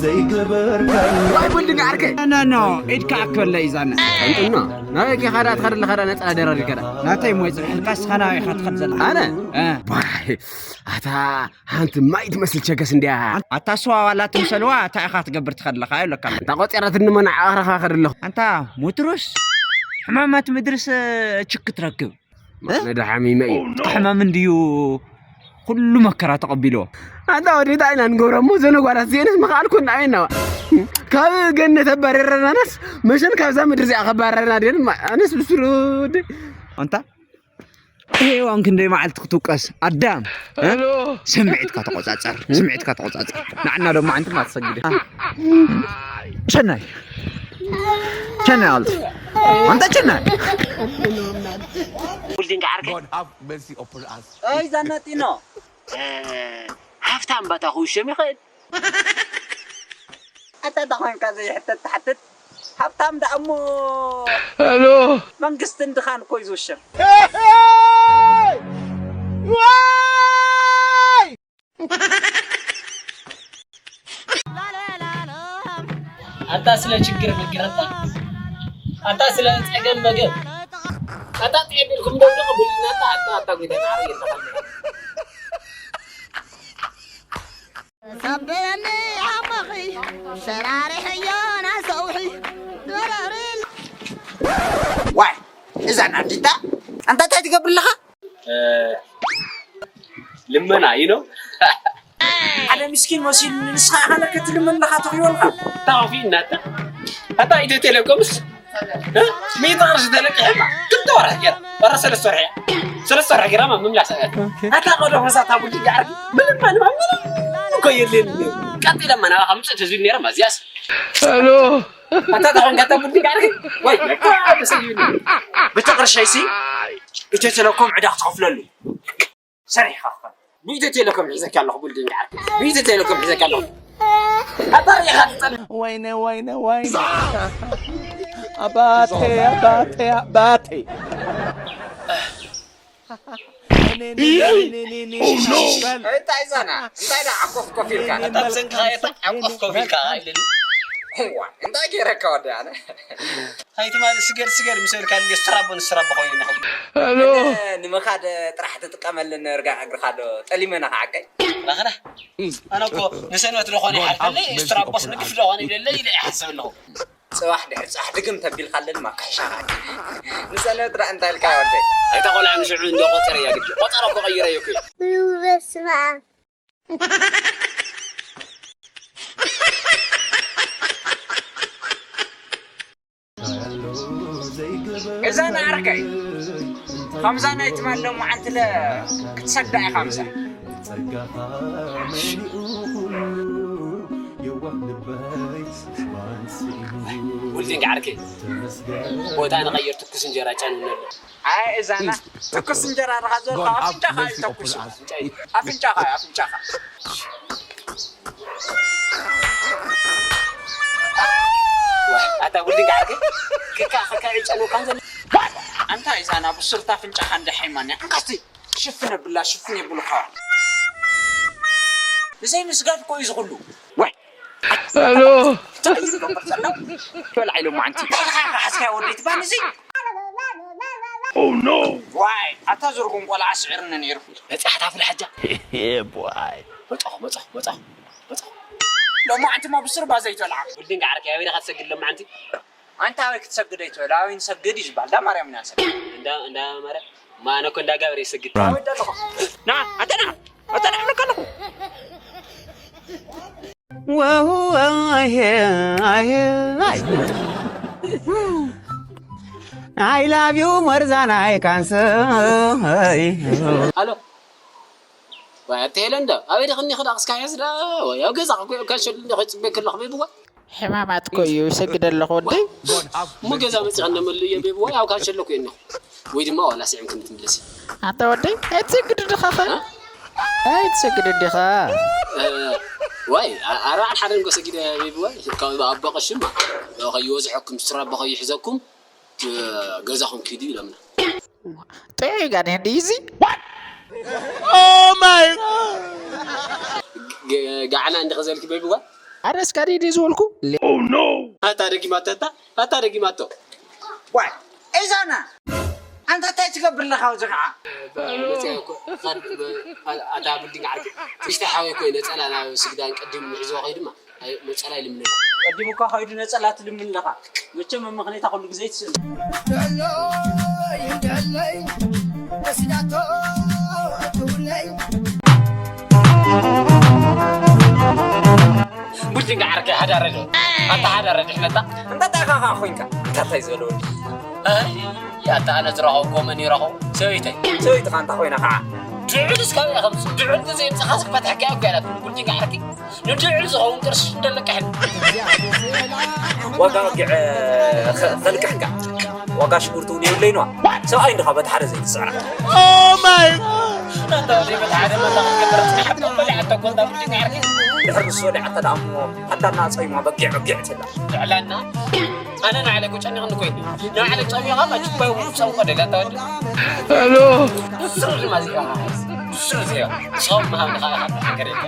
ዘይገበርካ ዋይ ወልድ ዓርከይ። ኖ ኖ ኢድካ ኣክበለይ ዛና። እንጥኖ ናበይ ኬኻ ዳ ትኸድ ኣለኻ ዳ ነፃ ደራሪካ ዳ? ናተይ ሞ ይፅንሕልካ እስኻ ናበይ ኢኻ ትኸድ ዘለኻ? ኣነ እ። ዋይ ኣታ ሓንቲ ማይ ትመስል ቸገስ እንዲያ። ኣታ ስዋ ዋላ ትምሰልዋ እንታይ ኢኻ ትገብር ትኸድ ኣለኻ ይብለካ። ኣንታ ቆፂራ ትንመና ዓቕረኻ ከድ ኣለኹ። ኣንታ ሙትሩስ ሕማማት ምድርስ ችክ ትረክብ። ነዳ ሓሚመ እዩ። ሕማም እንድዩ ኩሉ መከራ ተቐቢልዎ። ኣንታ ወዲ እንታይ ኢና ንገብሮ እሞ ዘነጓላት ዜንስ መኽኣልኩ እናበና ካብ ገነት ኣባረረናናስ መሸን ካብዛ ምድሪ እዚኣ ከባረረና ድን ኣነስ ብስሩ ወዲ ኣንታ ሄዋን ክንደይ መዓልቲ ክትውቀስ ኣዳም እ? ስምዒትካ ተቆጻጸር ስምዒትካ ተቆጻጸር ንዓና ደሞ ዓንቲ ማትሰግድ ቸናይ ቸናይ ኣልት ኣንተ ቸናይ ቡልዲንግ ዓርከይ God have mercy upon us. ኣይ ዛናጢኖ ሃፍታም ባታ ክውሸም ይኽእል ኣታ ተኾንካ ዘይሕተት ትሓትት ሃብታም ደኣ እሞ መንግስትን ድኻን እኮ እዩ ዝውሸም ኣታ ስለ ችግር ምክር ኣታ ኣታ ስለ ጸገም መገብ ኣታ ጥዕድልኩም ደውደቕ ቡሊናታ ኣታ ኣታ ጉዳይ ማዕረ ይርዳኻል ሰበኒ ዓመኺ ሰራርሕዮ ናሰውሒ ዋይ እዛ ናዲታ ኣንታ እንታይ ትገብር ኣለኻ ልመና እዩ ነው ሓደ ምስኪን መሲሉ ንስኻ ኢኻ ለከ ትልምን ኣለኻ ተኽዮ ኣለኻ ታፊ እናተ ኣታ ኢትዮ ቴሌኮምስ ሚእቲ ቅርሺ ተለቂሐ ክልተ ወርሒ ገይራ ወረ ሰለስተ ወርሒ እያ ሰለስተ ወርሒ ገይራ ምምላስ ኣታ ቆዶ ፈሳታ ቡልዲ ጋር ምንም ማንም ምንም እኮ የለን ቀጥ ኢለ ማና ከምጽእ ተዝብል ነይረ ማዚያስ ሄሎ ኣታ ተኾንካ እታ ቡልዲ ጋር ወይ ብቻ ቅርሸይሲ ኢትዮ ቴሌኮም ዕዳ ክትኸፍለሉ ሰሪሕኻ ክፈል ብኢትዮ ቴሌኮም ሒዘካ ኣለኹ ቡልዲንግ ዓርኪ ብኢትዮ ቴሌኮም ሒዘካ ኣለኹ ኣታ ሪኢኻ ትጸንሕ ወይነ ወይነ ወይነ ኣባቴ ኣባቴ ኣባቴ እንታይ ዛና እንታይ ዳ ዓኮፍ ኮፍ ኢልካ ኣታ ብሰንክኻ የታ ዓቆፍ ኮፍ ኢልካ ኢልኒ እዋ እንታይ ገይረካ ወዲ ኣነ ኣይትማሊ ስገድ ስገድ ምስ በልካ እንዲ ስትራቦ ንስትራቦ ኮይኑ ንሕል ሄሎ ንምኻድ ጥራሕ ትጥቀመልን እርጋ እግርኻ ዶ ጠሊመና ከዓቀይ ራኸዳ ኣነ እኮ ንሰንበት ዶ ኾነ ይሓልፈለይ ስትራቦስ ንግፍ ዶ ኾነ ይብለለይ ኢለ ይሓስብ ኣለኹ ፅባሕ ድሕሪ ፅባሕ ድግም ተቢልካለኒ ማካሕሻኻ ንሰንበት ዳ እንታይ ኢልካ ወደይ ኣይታ ቆልዓ ንሽዑ እንዲ ቆፀረ እያ ግዲ ቆፀረ እኮ ቀይረ እየ እኮ በስመ ኣብ እዛ ንዓርከይ ከምዛ ናይ ትማል ሎማዓንቲ ለ ክትሰዳ ኢኻ ምሳ ወልዲንግ ዓርከይ ቦታ ንቐይር ትኩስ እንጀራ ጫን ኣሎ ኣይ እዛና ትኩስ እንጀራ ርኻ ዘሎ ኣፍንጫኻ ይተኩስ ኣፍንጫኻ ኣፍንጫኻ ኣታ ወልዲንግ ዓርከይ ክካ ክካ ይጨኑ ካን ዘሎ ኣንታ እዛና ብሱርታ ኣፍንጫኻ እንደ ሓይማን ያንካስቲ ሽፍን ብላ ሽፍን የብሉኻ ብዘይ ምስጋድ ኮዩ ዝኽሉ ወይ ሄሎ እንታይ እዩ ዝገብር ዘሎ በላ ኢሎም ማዓንቲ ሓዝካያ ወደይ ትባል እዚ ዋይ ኣታ ዝርጉም ቆልዓ ስዕርኒ ነይሩ በፂሓታ ፍልሓጃ መፃኹ መፃኹ መፃኹ መፃኹ ሎማዓንቲ ማ ብስርባ ዘይተልዓ ብልድንግ ዓርከይ ኣበይ ዲኻ ትሰግድ ሎማዓንቲ ኣንታ ኣበይ ክትሰግድ ኣይትበል ኣበይ ንሰግድ እዩ ዝበሃል እንዳ ማርያም ኢና ንሰግድ እንዳ እንዳ ማርያም ማ ኣነ እኮ እንዳ ጋብር ይሰግድ ኣበይ ኣለኹ ና ኣተና ኣተና እብለካ ኣለኹ I love you more than I can say. ኣሎ ዋይ ኣተ ሄለን ዶ ኣበይ ዲኽኒ ክዳ ክስካ ሕዝ ዳ ወይ ኣብ ገዛ ክኮ ካብ ሸሉ እንደ ክጽበይ ከለኹ ቤብዋ ሕማማት እኮ እዩ ይሰግድ ኣለኹ ወደይ እሞ ገዛ መጽእ እንደመሉ እየ ቤብዋ ያው ካብ ሸለኩ እየ ወይ ድማ ዋላ ስዕም ከም ትምለሲ ኣንተ ወደይ ኣይትሰግድ ድኻ ኸ ኣይትሰግድ ዲኻ ዋይ ኣርባዕን ሓደን ጎ ሰጊደ ቤብዋ ካብ ኣቦ ቀሽማ ከይወዝሐኩም ስራ በኸይሕዘኩም ገዛኹም ኪዱ ኢሎምና ጥዑይ ጋኔን ድዩ እዚ Oh my! ገዓና እንዲ ኸዘልኪ በይብዋ። ኣረ እስካ ደይ ዝበልኩ። ኣታ ደጊማቶ፣ ኣታ፣ ኣታ ደጊማቶ። ዋይ፣ ኢዛና፣ ኣንታ እንታይ ትገብር ኣለኻ ኣብዚ ኸዓ? መፅያ እኮ፣ ኻድ-፣ ኣታ ቡልዲንግ ዓርኪ። ትሽተ ሓወይ እኮ ነፀላ ናብ ስግዳን ቅድም ንሕዝዋ ኸይድማ። ኣይ፣ ነፀላ ይልምነኒ። ቅድም እኳ ኸይዱ ነፀላ ትልምን ኣለኻ። መቸም መመኽነይታ ኩሉ ግዜ ትስእን። ቡልዲንግ ዓርከይ ሓዳረ ዶ? ኣታ ሓዳረ ድሕነታ? እንታይ ኢኻ ኸዓ ኮይንካ? እንታይ ዝበለ ወዲ? ኣይ፣ ኣታ ኣነ ዝረኸብኮ መን ይረኸቦ? ሰበይተይ። ሰበይቲ ኸዓ እንታይ ኮይና ኸዓ? ድዑል እስካብ እያ ከምስ ድዑል ግዜ ምጽኻስ ክፈትሐካ እኮ ያላት ቡልዲንግ ዓርከይ። ንድዑል ዝኸውን ቅርሺ እንደለቅሕን። ዋጋ ጊዕ ኸ-፣ ኸልቅሕካ። ዋጋ ሽጉርቲ እውን የብለይን ዋ። ሰብኣይ እንዲኻ በቲ ሓደ ዘይትስዕራ። ናታ ወደይ በቲ ሓደ መታ ክትገብር ጽናሕ እኮ በሊዓ እታ ጓል ዳብሊን ዓርኪ። ድሕሪ ንሱ ወዲዓታ ደኣ እሞ ሃዳና ጸይማ በጊዕ በጊዕ ትብላ። ልዕላና ኣነ ንዓለይ እኮ ጨኒቕኒ እኮ እዩ። ንዓለይ ጸሚቓ ማጅባይ እውን ክጸምቆ ደልያ እታ ወዲ። ሄሎ። ብስሩ ድማ እዚኣ። ብስሩ እዚኣ። ሰው ምሃብ ንኻ ኢኻ ሃገር የለ።